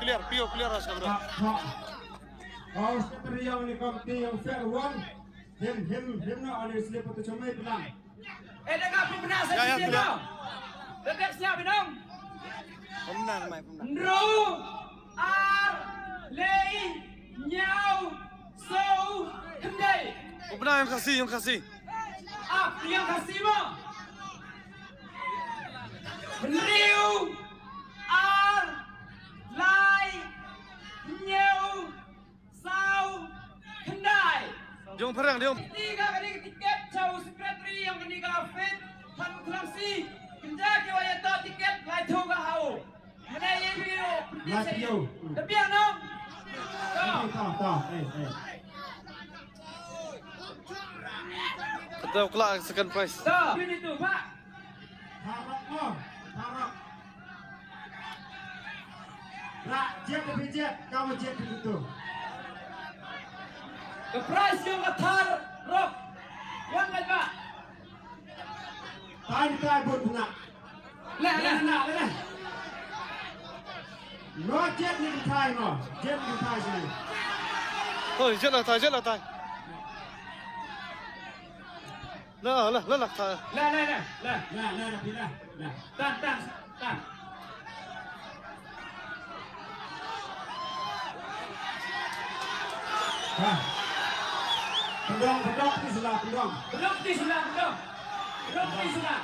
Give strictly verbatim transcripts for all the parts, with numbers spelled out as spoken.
Clear, P O clear as kabra. Kau sekretari yang ni komiti yang fair one. Him, him, him na ani slip tu cuma bilang. Eh, dah kau pun benar saya. Ya, ya, clear. Dah siap, Binong. Pemnar mai pemnar. Nru, ar, lei, nyau, so, kendai. Pemnar yang kasih, yang kasih. Ah, yang kasih mo. Nru, ar, lei, nyau, Saw, khyndai. Jong phareng, jong. Kane ka, kane ka tiket, cha u secretary, jong kane ka fit, Than Khlong Si. Kynja ki wa ïa to tiket, lai tho ka hau. Mane ye video, Lai video. Te biang nong. To. Ta, ta, eh, eh. Kata u kla second prize. To. Ini tu, Pak. Tharok mo, tharok. Ra, jet, jet, ka mo jet tu. Ka prize jong ka tharok. Wan ka ba. Tan ka bun na. Le, le, le, le. No jet ni thai mo. Jet ni thai sini. Oi, jet la thai, jet la thai. La, la, la, la, ta. La, la, la, la. La, la, la, la, la. Tan, tan, tan. Ha. Pendong, pendong, ti sila, pendong. Pendong, ti sila, pendong. Pendong, ti sila.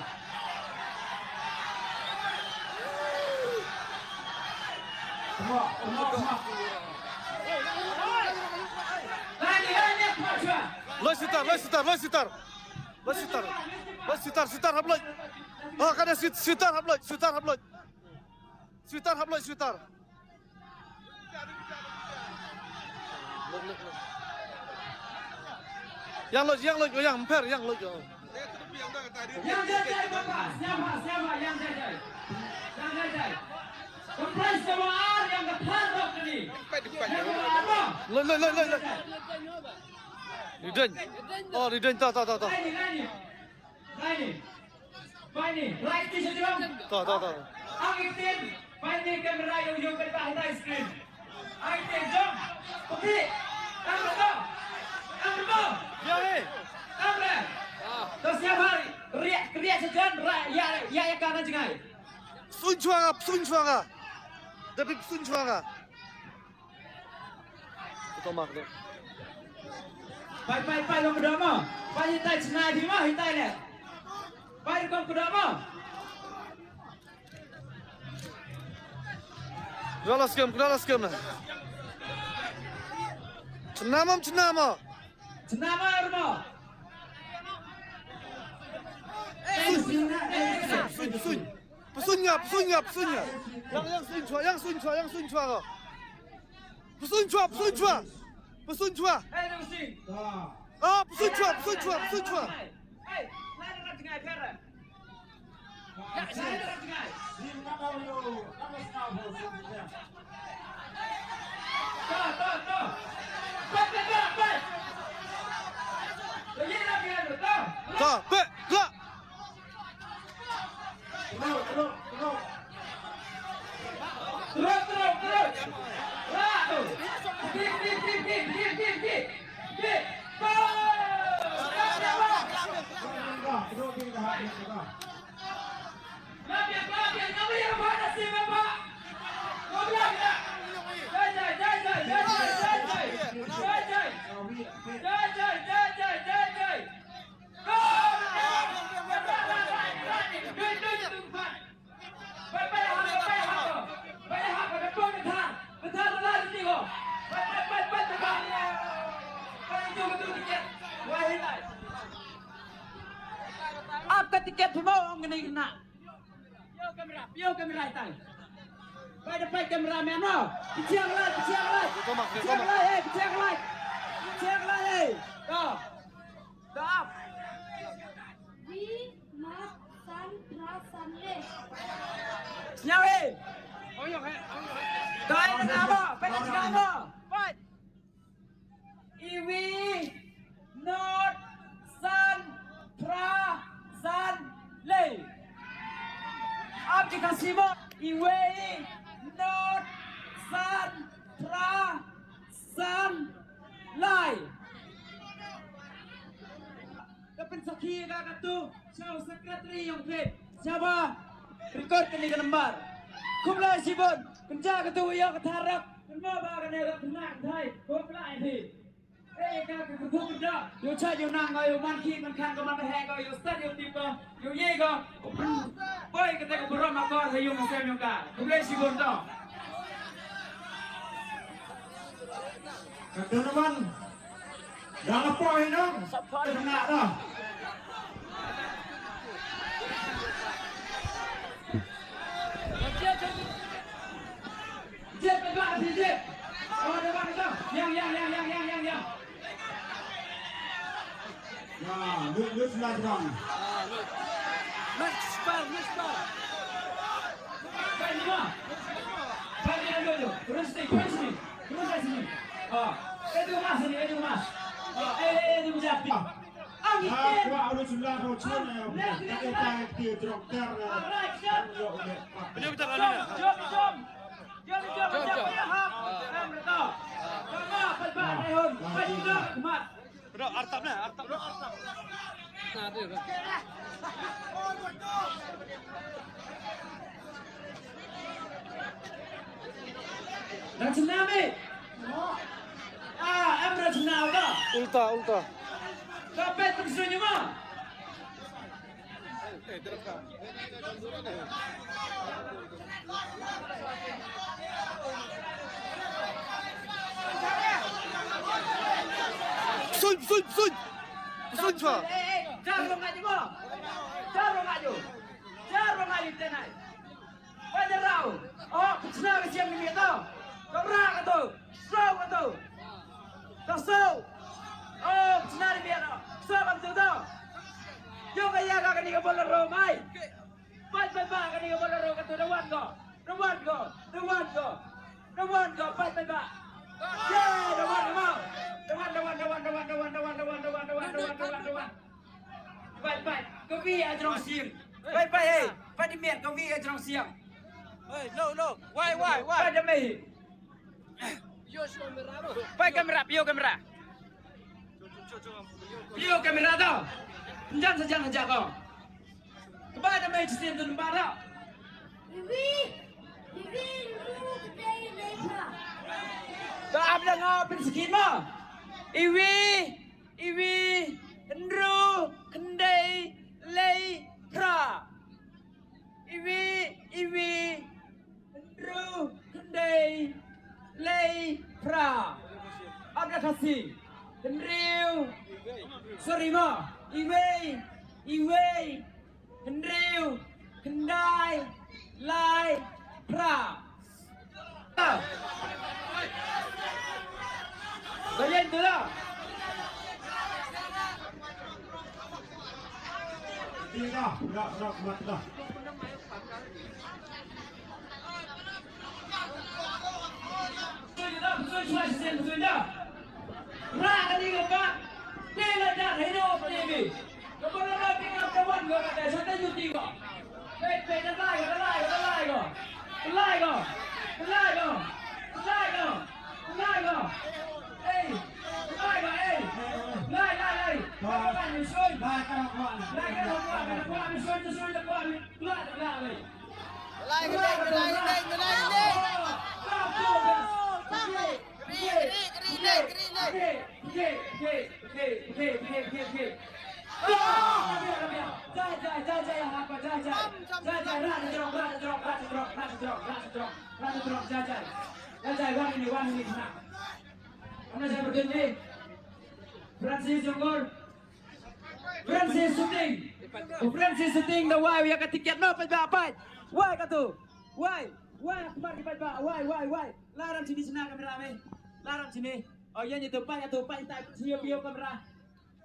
Tengok, tengok, tengok. Lagi, lagi, tengok, tengok. Loi sitar, loi sitar, loi sitar. Loi sitar. Loi sitar, sitar hap loi. Oh, kada sit-, sitar hap loi, sitar hap loi. Sitar hap loi, sitar. Yang loi, yang loi, yang emper, yang loi. Yang jai jai bapa, siapa, siapa yang jai jai? Yang jai jai. Kompres semua yang ketar dok ni. Loi, loi, loi, loi, loi. Rideng. Oh, rideng, ta, ta, ta, ta. Laini, laini. Laini. Laini, right ti sejong. Ta, ta, ta. Ang itin, laini kamera yung yung kata hita screen. Ang itin, jong. Putih. Ang betul. Ang betul. Ya, eh. Ang betul. Ah. Terus siap hari. Riak, riak sejong, ra-, ya, ya, ya, kanan jengai. Sun chuanga, sun chuanga. David sun chuanga. Ito mak de. Pai, pai, pai, long kdo mo. Pai, hitai chna di mo, hitai le. Pai, kong kdo mo. Kdo la skem, kdo la skem na. Chna mo, chna mo. Chna mo, mo. Sun, sun, sun. Psun nga, psun nga, psun nga. Yang, yang sun chua, yang sun chua, yang sun chua ko. Psun chua, psun chua. Psun chua. Ah, psun chua, psun chua, psun chua. Ta, pe, ta. Terus, terus, terus. Lah, tu. Git, git, git. Terus. Terus, terus, terus. Lah, dia, lah, dia, ngapa dia buat nasi, Bapak? Kau bilang tak? Jai, jai, jai, jai. Jai, jai. Jai, jai, jai, jai, jai. Ap ka tiket phi mo ong kane khynnah. Pio kamera, pio kamera itai. Pai da pai kamera man mo. Pynchiar lai, pynchiar lai. Pynchiar lai, eh, pynchiar lai. Pynchiar lai, eh. Go. Go up. Wi, nod, san, phra, san, le. Sñiaw, eh. Dai na mo, pai na mo. Pai. Iwi, nod, san, phra, san, le. Ap ki Khasi mo. Iwi, nod, San, phra, san, lai. Ka pynsakhi ka katu, sha u secretary yong phi, sha ba record kani ka number. Khublei shibun, kynja katu ïa ka tharap, kynma ba kane ka khynnah kynthai, khublei phi. Ei, ka, ka, ka, ka, ka, ïoh cha, ïoh nang, ïoh man ki, man khan, ko man ba heh, ko ïoh stad, ïoh tip, ko ïoh ye, ko poi kata ka burom akor ha ïung ha sem ïong ka. Khublei shibun to. Ka tournament da la poi noh. Sa poi. Kena dah. Jep, jep, jep. Oh, depan itu. Yang, yang, yang, yang, yang, yang, yang. Ya, lu, lu sebelah seberang. Next bar, next bar. Baik, lima. Baik, dia dulu. Terus sini, terus sini. Terus dari sini. Ah, itu mas ini, itu mas. Ah, eh, eh, itu mas. Ah, ini. Ah, gua udah sebelah rochon ya. Next, next, next. Kita kita trok ter. Alright, siap. Beliau kita kali ya. Jom, jom. Jom, jom, jom, jom. Em, betul. Sama, pad, pad, rehon. Pad, pad, pad. Bro, artap na, artap. Bro, artap. Rachna me. Ah, em rachna ka. Ulta, ulta. Ka pet pun senyum ah. Sun, sun, sun. Sun, sun. Eh, eh, jangan rumah je, Bang. Jangan rumah je. Jangan rumah je, tenai. Wan da rau. Oh, ka chna ka siang ni to. Ka ra ka to. Sro ka to. Ka so. Oh, ka chna ni to. So ka to to. Yo ka ya ka ni ka Bolero mai. Pat pat ba ka ni ka Bolero ka to da wan ko. Da wan ko. Da wan ko. Da wan ko. Pat pat ba. Ye, da wan ko. Da wan, da wan, da wan, da wan, da wan, da wan, da wan, da wan, da wan, da wan, da wan, da wan. Bai, bai, ka wi a jrong siang. Bai, bai, eh, bai di miet, ka wi a jrong siang. Hey, no, no. Why, why, why? Bai da mei. Bai kamera, pio kamera. Pio kamera to. Jan sa jan sa ko. Bai da mei chisien tu nambar to. Iwi, iwi, ru, kdei, lei, pra. To ap da nga pynskit mo. Iwi. Iwi, hynru, khyndai, lei, phra. Iwi, iwi, hynru, khyndai, lei, phra. Ap da Khasi. Hynriew. Sorry mo. Iwei, iwei. Hynriew, khyndai, lai, phra. Lain tu lah. Dah, dah, dah, dah, dah. Lai, lai, lai, lai, lai. Kri, kri, kri, kri, kri, kri. Jai, jai, jai, jai, jai, jai, jai. Jai, jai, jai, jai, jai, jai. Jai, jai, rat jrong, rat jrong, rat jrong, rat jrong, rat jrong, rat jrong, jai, jai. Jai, jai, wan ini, wan ini, nah. Mana saya berdiri? Francis Jongkor. Francis Suting. Francis Suting da wai ïa ka tiket no, peit ba, peit. Wai katu. Wai, wai, kmar ki peit ba. Wai, wai, wai. Laram sini sna kamera me. Laram sini. Oh ïa ni tu peit katu, peit tai sio pio kamera.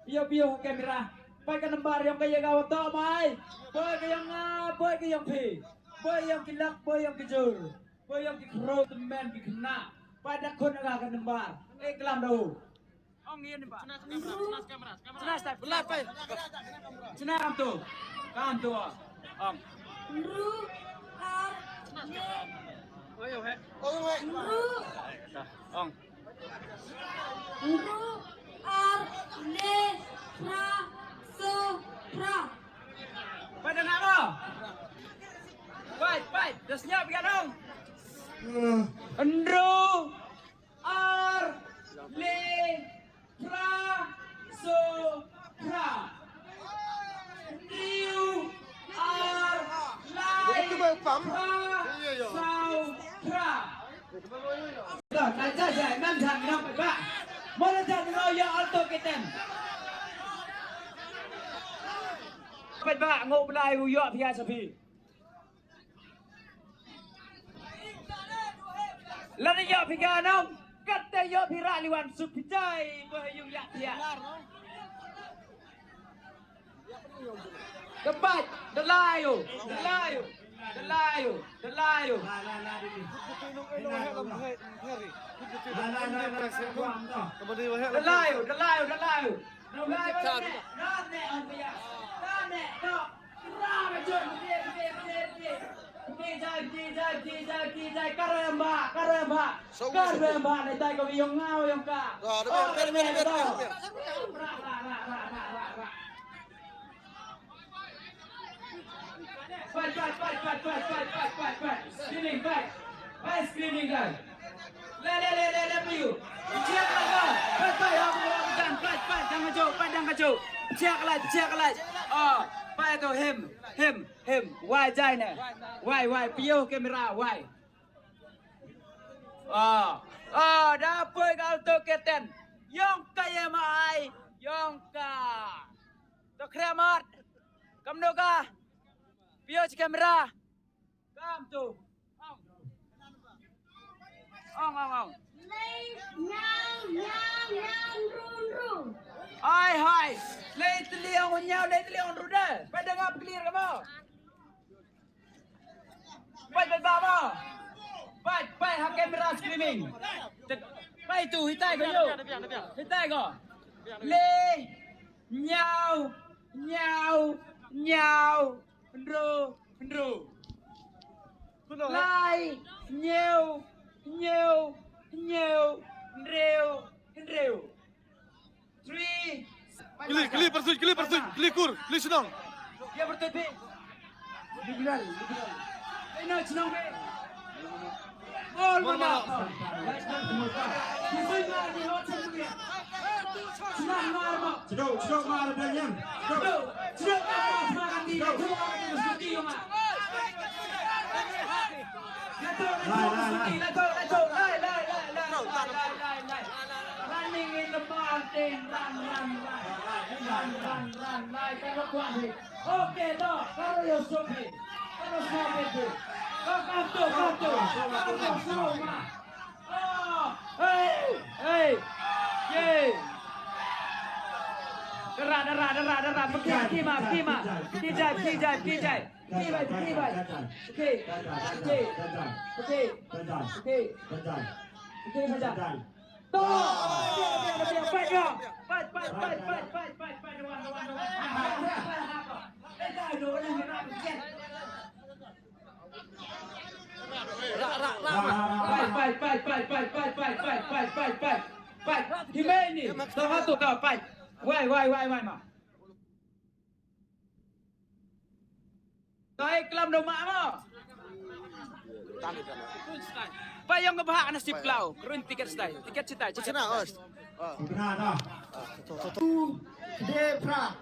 Pio pio kamera. Peit ka nambar ïong ka ïa ka wato mai. Poi ka ïong nga, poi ka ïong phi. Poi ïong ki lak, poi ïong ki jur. Poi ïong ki khro temen ki khynnah. Peit da khun ka ka nambar. Eh klam do. Ong ïa ni ba. Chna step. Bla pai. Chna kam tu. Kam tu. Ong. Ru ar ne. Hynriew, hynriew ar, le, phra, saw, phra. Peit da nga mo. Peit, peit, da sngap ïa nong. Hynriew, ar, le, phra, saw, phra. Hynriew, ar, lai, phra, saw, phra. Don, na ja ja, nan jan, nan ba. Mo na jan, no, ïa alto keten. Peit ba, ngo blai u ïoh phi ïa sa phi. Lada ïoh phi ka nong, kata ïoh phi rah liwan suk phi jai, bo ha yung ïa phi ïa. Ka pait, da lai u, da lai u, da lai u, da lai u. Da lai u, da lai u, da lai u. Da lai u, da lai u, da lai u. Karamba, karamba, karamba. Neitai ka ïong nga ïong ka. Pait, pait, pait, pait, pait, pait, pait, pait. Screening, pait. Pait screening, guys. Le, le, le, le, le, piu. Check la, go. Pait, pait, ha, pait, pait, dang ka jok, pait, dang ka jok. Check la, check la. Oh, pait to him, him, him. Wai jai ne. Wai, wai, piu camera, wai. Oh, oh, da poi ka alto keten. Ïong ka ïa ma ai, ïong ka. To khre mat. Kam no ka. Piu chi camera. Kam tu. Ong, ong, ong. Lei, nyau, nyau, nyau, ru, ru. Ai, hai. Lei tli ong nyau, lei tli ong ru de. Pada ngap clear ka mo. Pait, pait, ba, ba. Pait, pait, ha camera screaming. Pait tu, hitai ko yo. Hitai ko. Lei, nyau, nyau, nyau. Hynriew, hynriew. Lai, hynñiew, hynñiew, hynñiew, hynriew, hynriew. Three. Kli, kli pyrsuit, kli pyrsuit, kli kur, kli shnong. Ïa pyrsuit phi. Liberal, liberal. Ïa shnong phi. All mana. Shnong mar mo. Chdo, chdo mar da nyam. Chdo, chdo mar ma kan di. Chdo mar di. Lai, lai, lai. Lai, lai, lai, lai. Running in the mountain, run, run, run. Run, run, run, lai. Kan lo kwah hi. Okay, to. Karo yo sopi. Karo sopi tu. Karo kanto, kanto. Karo sopi. Oh, hey, hey. Yay. Dara, dara, dara, dara. Pekima, pekima. Kijai, kijai, kijai. Pekima, pekima. Pekima, pekima. Pekima, pekima. Pekima, pekima. Pekima, pekima. Fight, fight, fight, fight. Fight, fight, fight, fight, fight. Fight. Himeni. Satu, satu, fight. Wai, wai, wai, wai, ma. Stai klam dong ma mo. Pa ïong ka bha na sip klau. Krun tiket stai. Tiket stai. Tiket stai. Kena dah. Tu. Depra.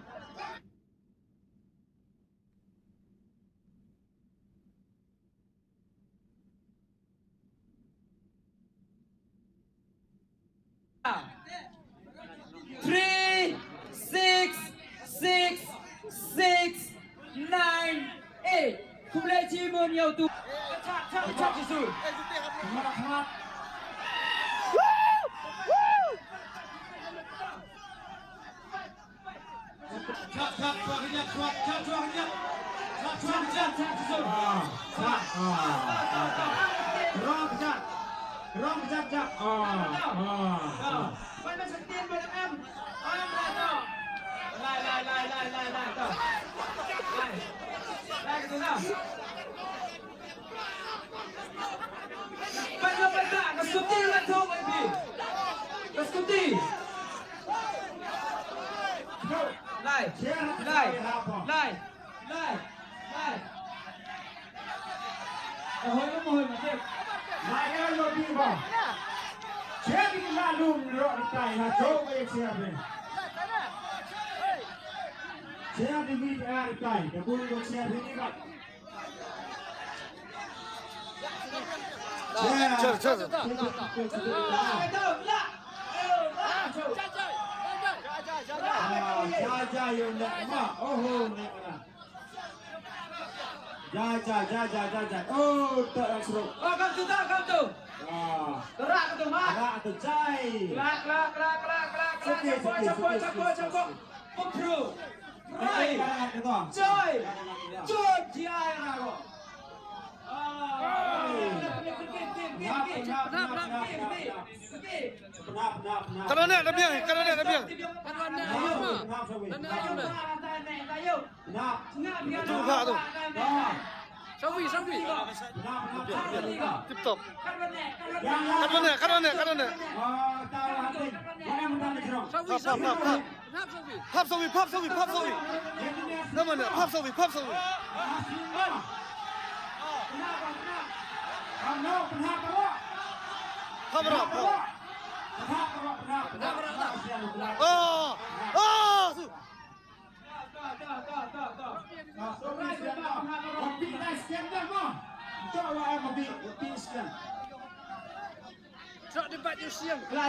Three, six, six, six, nine, eight. Khublei shibun ïa utu. Chak, chak, chak, Jisu. Mat, mat. Chak, chak, chak, chak, chak, chak, chak, chak. Chak, chak, chak, chak, chak. Ah, chak, ah, ah, ah. Rong chak. Rong chak, chak. Ah, ah, ah. Lai, lai, lai, lai, lai, lai, to. Lai. Lai, to, to. Ahoy lo, ahoy, Matip. Maya lo, Biba. Check it, la lum ro tai ha, cho ba ye check it. Check it, Biba tai. Da bun lo check it, Biba. Check, check, check. Ah, ja, ja, yo, ne, ma. Oho, ne, ma. Ja, ja, ja, ja, ja, ja. Oh, tak nak seru. Oh, kam tu, tak, kam tu. Ah. Terak tu, mak. Terak tu, jai. Kelak, kelak, kelak, kelak, kelak, kelak. Suki, suki, suki, suki, suki. Pepru. Rai. Jai. Jai, jai, rago. Ah. Pergi, pergi, pergi, pergi. Pergi, pergi, pergi. Ka don ne da biang, ka don ne da biang. Ka don ne da biang. Ka don ne da biang. Tu ba tu. Sawi, sawi. Tip top. Ka don ne, ka don ne, ka don ne. Sawi, sawi. Phap sawi, phap sawi, phap sawi. Nama ne? Phap sawi, phap sawi. Phap ro, phap. Oh, oh, su.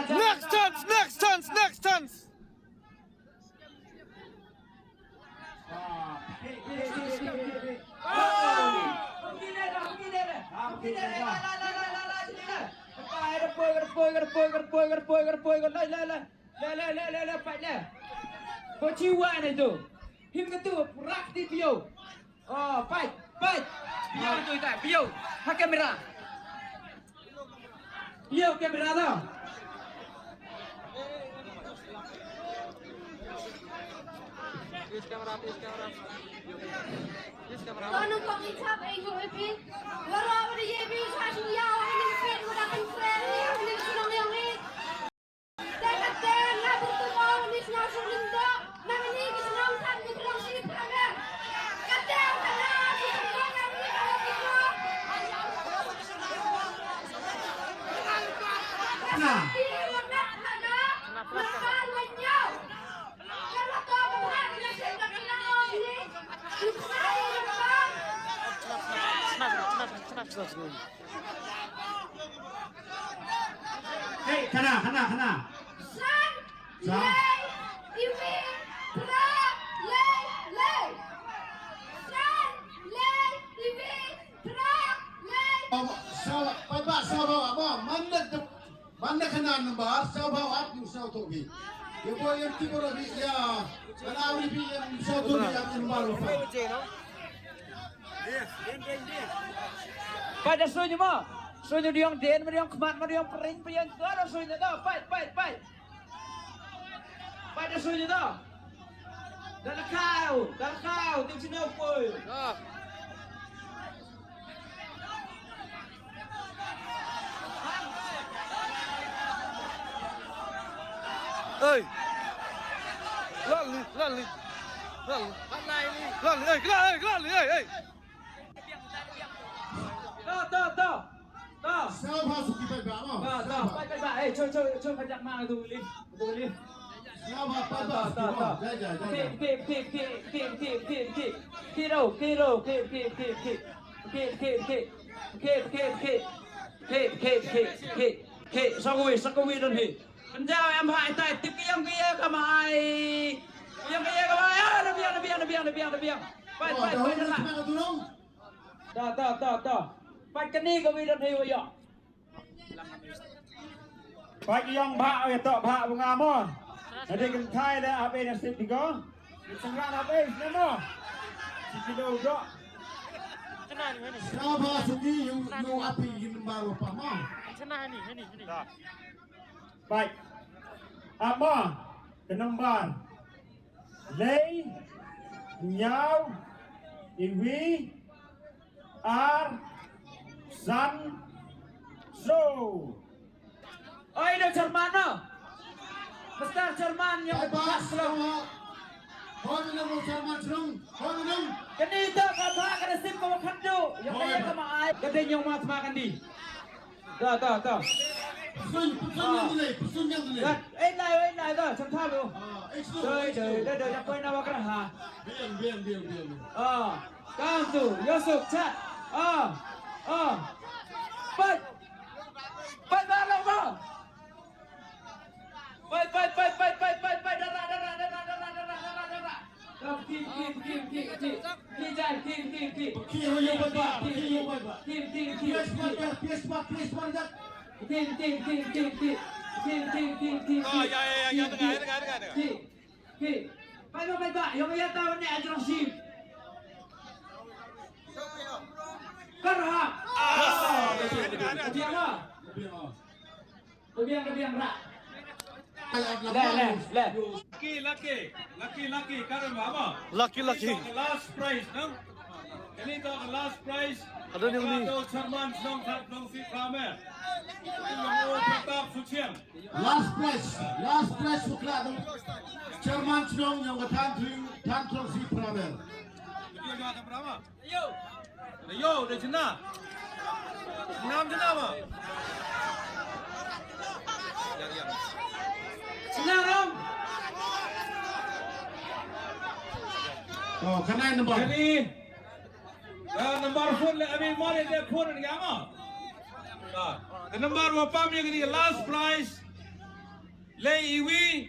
Next chance, next chance, next chance. Le, le, le, le, le, pait le. Ko chi wa ne tu. Him ka tu, rak ti pio. Oh, pait, pait. Pio tu ta, pio. Ha kamera. Pio kamera tu. Please camera, please camera. Please camera. Tonu kong i chap ei ngu ei pi. Waro waro ye pi sa shu yau, ni pen wada kan friend, ni ni sunong yong ni. Hey, khana, khana, khana. San, lei, iwi, phra, lei, lei. San, lei, iwi, phra, lei. Saw, paidbah saw bha, ba, man da, man da khana number, saw bha, ap, yu saw to bi. Ye bo ye ti bo bi, ya. Khana wi bi, ya, saw to bi, ya, number. Pait da suiñ mo. Suiñ u diong den, ma diong khmat, ma diong pring, pring, to da suiñ da. Pait, pait, pait. Pait da suiñ da. Da la kau, da la kau, tu sino poi. Ei. Lali, lali. Lali. Lali, ei, lali, ei, lali, ei, ei. To, to, to. To. Saw bha suki paidbah mo. To, to, paidbah. Eh, cho, cho, cho paidbah ma tu lip. Tu lip. Saw bha paidbah suki mo. Ja, ja, ja, ja. Kiro, kiro, kiro, kiro, kiro. Kiro, kiro, kiro. Kiro, kiro, kiro. Kiro, sakui, sakui don hi. Pynjaw em hai tai tip ïong ki ïa ka mai. Ïong ki ïa ka mai. Ah, na biang, na biang, na biang, na biang, na biang. Pai, pai, pai, na la. Da, da, da, da. Pai kani ka wi da thei wa ïa. Pai ïong bha, ïa to bha bunga mo. Jadi kan thai da ape na sip digo. Ni sangra na ape sne mo. Sip digo do. Sra bha suki yu, yu ape yin ba ro pa mo. Chana ni, ni, ni. Bai. Ap mo, ka nombar. Lei, ñiaw, iwi, ar, san, so. Oi, da chairman no. Mister Chairman, ïa ka pass lo. Hoi, minam mo chairman chnong. Hoi, minam. Kani to ka ba ka nasib ka wa khat do. Yung kaya ka ma ai. Ka dei yung ma sma kan di. To, to, to. Pynsun, pynsun yang dile, pynsun yang dile. Kat, eh, lai, eh, lai, to, cham tha lo. Ah, eh, slow, Doi, eh, doi, slow. Doi, doi, doi, poi na wa kra ha. Biang, biang, biang, biang. Ah, kan tu, yosuk, chat. Ah, ah. Pai. Pai, ba, lo, ba. Pai, pai, pai, pai, pai, pai, pai, dara, dara, dara, dara, dara, dara, dara. Kim, kim, kim, kim, kim. Kim, kim, kim, kim, kim. Kim, kim, kim, kim. Kim, kim, kim, kim. Kim, kim, kim, kim, kim. Kim, kim, kim, kim, kim. Oh, ya, ya, ya, ya, tengah, tengah, tengah, tengah. Kim, kim. Pai, pai, pai, pai. Yang ya tahu ni ajrong sim. Karhap. Ah, tengah, tengah, tengah. Tengah. Ka biang, ka biang, rak. Le, le, le. Lucky, lucky, lucky, lucky, ka rem ba ma. Lucky, lucky. Kani ka last prize, no? Kani ka last prize. Ada ni uni. Ka chairman shnong Thantnong Sih Pramer. Ïong u Pratap Suchiang. Last prize, last prize sukla tu. Chairman shnong ïong ka Thantnong, Thantnong Sih Pramer. Dia ma ka Pramer. Ayo, de jena. Nam jena ma. Jena ram. Oh, kane number. Kani. Ah, number phone le, abi mo le, le phone ni ama. Ah, number wa pam ye kani last prize. Le iwi.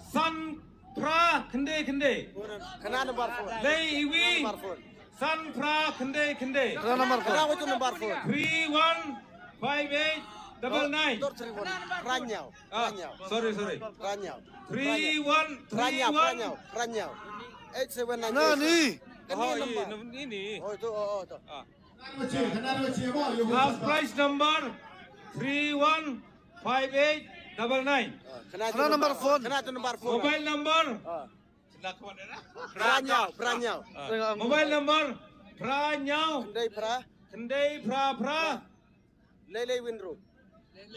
San phra khyndai khyndai. Kane number phone. Lei iwi. Kane number phone. San phra khyndai khyndai. Kane number phone. Kane number phone. Three one five eight double nine. Tor three one. Phra hynñiew. Ah, phra hynñiew. Sorry, sorry. Phra hynñiew. Three one, phra hynñiew, phra hynñiew, phra hynñiew. Eight seven nine. Nani? Kane number. Oh, ini. Oh, itu, oh, oh, itu. Ah. Last prize number three one five eight double nine. Ah, kane number phone. Kane number phone. Mobile number. Ah. Phra hynñiew, phra hynñiew. Ah. Mobile number phra hynñiew. Khyndai phra. Khyndai phra phra. Lei lei win ru.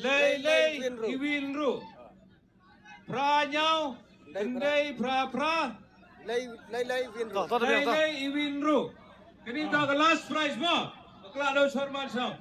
Lei lei win ru. Phra hynñiew, khyndai phra phra. Lei lei win ru. Lei lei win ru. Kani ka last prize mo. Bakla do chairman shnong.